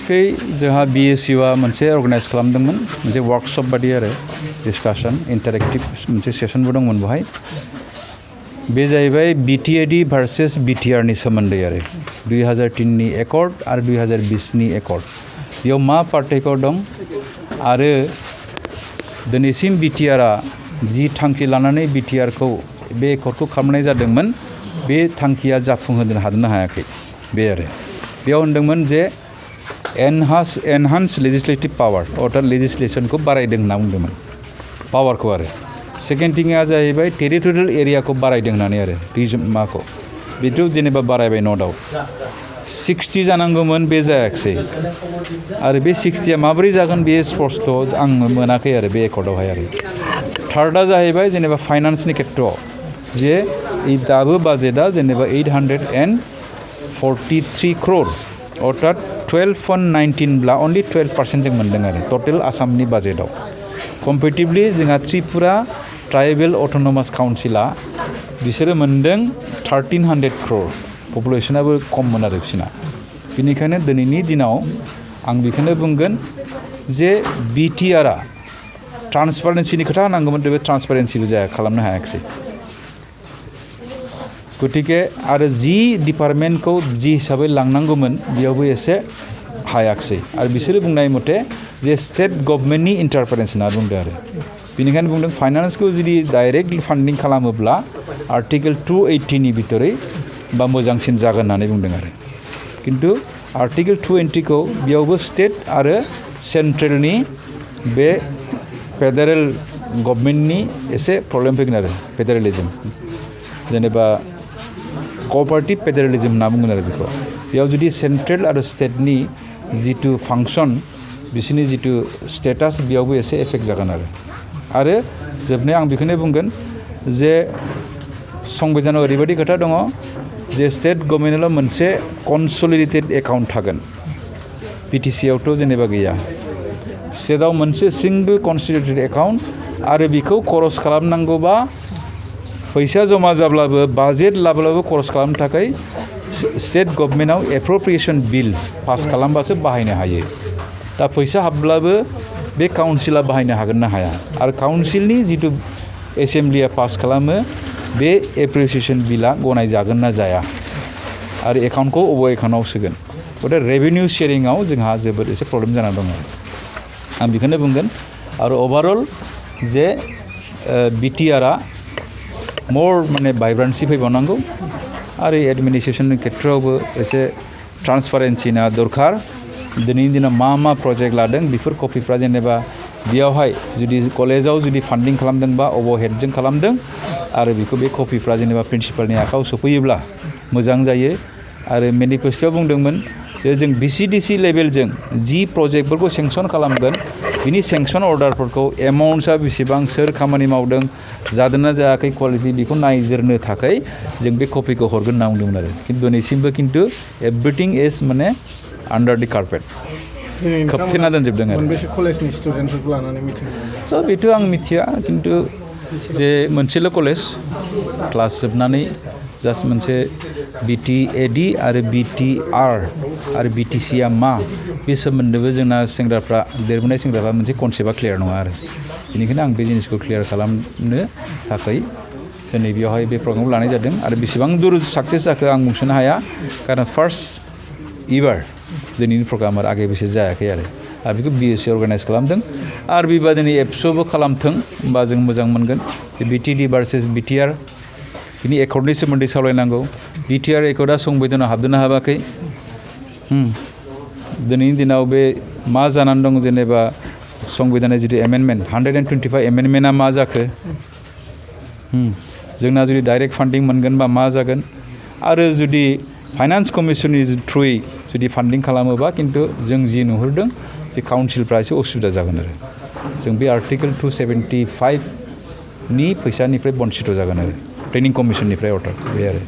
दाख्लै जोंहा BSU आ मोनसे अर्गानाइज खालामदोंमोन मोनसे वर्कशप बादि आरो डिसकाशन इन्टारेक्टिभ मोनसे सेसनबो दंमोन बेवहाय बे जाहैबाय BTAD भार्सेस BTR नि सोमोन्दै आरो 2003 नि एकर्ड आरो 2020 नि एकर्ड बेयाव मा पार्थक्य दं आरो दिनैसिम BTR आ जि थांखि लानानै BTR खौ बे एकर्डखौ खालामनाय जादोंमोन बे थांखिया जाफुंहोनो हादोंना हायाखै बे आरो बेयाव होनदोंमोन जे एनहान्स लेजिस्लेटिभ पावार अर्थात लेजिस्लेशनखौ बारायदों होनना बुंदोंमोन पावारखौ आरो सेकेन्ड थिंआ जाहैबाय टेरिटरियेल एरियाखौ बारायदों होननानै आरो रिजन माखौ बेथ' जेनेबा बारायबाय न' डाउट 60 जानांगौमोन बे जायाखिसै आरो बे 60 आ माबोरै जागोन बे स्पष्ट आं मोनाखै आरो बे एकर्डआवहाय आरो थार्डआ जाहैबाय जेनेबा फाइनान्सनि खेथ्रआव जे दाबो बाजेटआ जेनेबा 843 crore अर्थात 12.19 ब्ला अनलि 12% जों मोनदों आरो टटेल आसामनि बाजेटआव कम्पेरेटिभलि जोंहा त्रिपुरा ट्राइबेल अट'नमास काउन्सिला बिसोरो मोनदों 1300 crore पपुलेसनाबो खममोन आरो बिसिना बेनिखायनो दिनैनि दिनाव आं बेखौनो बुंगोन जे BTR आ ट्रान्सपारेन्सिनि खोथा होनांगौमोन बे ट्रान्सपारेन्सिबो जाया खालामनो हायाखिसै गतिके आरो जि डिपार्टमेन्टखौ जि हिसाबै लांनांगौमोन बेयावबो एसे हायाखिसै आरो बिसोरो बुंनाय मथे जे स्टेट गभर्नमेन्टनि इन्टारफारेन्स होनना बुंदों आरो बेनिखायनो बुंदों फाइनान्सखौ जुदि डाइरेक्ट फान्डिं खालामोब्ला आर्टिकेल 280 नि भितरै बा मोजांसिन जागोन होननानै बुंदों आरो किन्तु आर्टिकेल 280 खौ बेयावबो स्टेट आरो सेन्ट्रेलनि बे फेडारेल गभर्नमेन्टनि एसे प्रब्लेम फैगोन आरो फेडारेलिजम जेनेबा क'अपारेटिभ फेडारेलिजम होनना बुंगोन आरो बेखौ बेयाव जुदि सेन्ट्रेल आरो स्टेटनि जितु फांसन बिसोरनि जितु स्टेटास बेयावबो एसे एफेक्ट जागोन आरो जोबनायाव आं बेखौनो बुंगोन जे संबिधानाव ओरैबायदि खोथा दङ जे स्टेट गभर्नमेन्टआव मोनसे कनसलिडेटेड एकाउन्ट थागोन BTC आवथ' जेनेबा गैया स्टेटआव मोनसे सिंगल कनसलिडेटेड एकाउन्ट आरो बेखौ खरस खालामनांगौबा फैसा जमा जाब्लाबो बाजेट लाब्लाबो खरस खालामनो थाखाय स्टेट गभर्नमेन्टआव एप्रप्रिएशन बिल पास खालामबासो बाहायनो हायो दा फैसा हाबब्लाबो बे काउन्सिला बाहायनो हागोन ना हाया आरो काउन्सिलनि जितु एसेम्ब्लिया पास खालामो बे एप्रप्रिएशन बिला गनायजागोन ना जाया आरो एकाउन्टखौ अबे एकाउन्टआव सोगोन गथे रेभिनिउ शेयारिंआव जोंहा जोबोद एसे प्रब्लेम जाना दङ आं बेखौनो बुंगोन आरो ओभारअल जे BTR आ मोर माने भाइब्रेन्सि फैबावनांगौ आरो एडमिनिस्ट्रेशननि खेथ्रआवबो एसे ट्रान्सपारेन्सिना दरखार दिनैनि दिनाव मा प्रजेक्ट लादों बेफोर कपिफ्रा जेनेबा बेयावहाय जुदि कलेजाव जुदि फान्डिं खालामदोंबा अभारहेडजों खालामदों आरो बेखौ बे कपिफ्रा जेनेबा प्रिन्सिपालनि आखायाव सफैयोब्ला मोजां जायो आरो मेनिफेस्ट'आव बुंदोंमोन जे जों BCDC लेभेलजों जि प्रजेक्टफोरखौ सेंसन खालामगोन बिनि सेंसन अर्डारफोरखौ एमाउन्टआ बेसेबां सोर खामानि मावदों जादोंना जायाखै क्वालिटि बेखौ नायजिरनो थाखाय जों बे कपिखौ हरगोन होनना बुंदोंमोन आरो किन्तु दिनैसिमबो किन्तु एभ्रिथिं इज माने आन्डार दि कार्पेट खोबथेना दोनजोबदों आरो मोनबेसे कलेजनि स्टुडेन्टफोरखौ लानानै मिथिं स' बेथ' आं मिथिया किन्तु जे मोनसेल' कलेज क्लास जोबनानै जास्ट मोनसे BTAD आरो BTR आरो BTC आ मा बे सोमोन्दोबो जोंना सेंग्राफ्रा देरबोनाय सेंग्राफ्रा मोनसे कनसेप्टआ क्लियार नङा आरो बेनिखायनो आं बे जिनिसखौ क्लियार खालामनो थाखाय दिनै बेवहाय बे प्रग्रामखौ लानाय जादों आरो बेसेबां दूर साक्सेस जाखो आं बुंस'नो हाया कारन फार्स्ट इभार दिनैनि प्रग्रामा आगे बेसे जायाखै आरो बेखौ BSU अर्गानाइज खालामदों आरो बेबादिनो एबसुआवबो खालामथों होमबा जों मोजां मोनगोन BTD भार्सेस BTR बिनि एकर्डनि सोमोन्दै सावरायनांगौ BTR एकर्डआ संबिधानाव हाबदोंना हाबाखै दिनैनि दिनाव बे मा जानानै दं जेनेबा संबिधाननि जितु एमेन्डमेन्ट 125 एमेन्डमेन्टआ मा जाखो जोंना जुदि डाइरेक्ट फान्डिं मोनगोनबा मा जागोन आरो जुदि फाइनान्स कमिसननि थ्रुयै जुदि फान्डिं खालामोबा किन्तु जों जि नुहुरदों जे काउन्सिलफ्रा एसे असुबिदा जागोन आरो जों बे आर्टिकेल 275 नि फैसानिफ्राय बन्सित जागोन आरो प्लेनिं कमिसननिफ्राय अर्डार बे आरो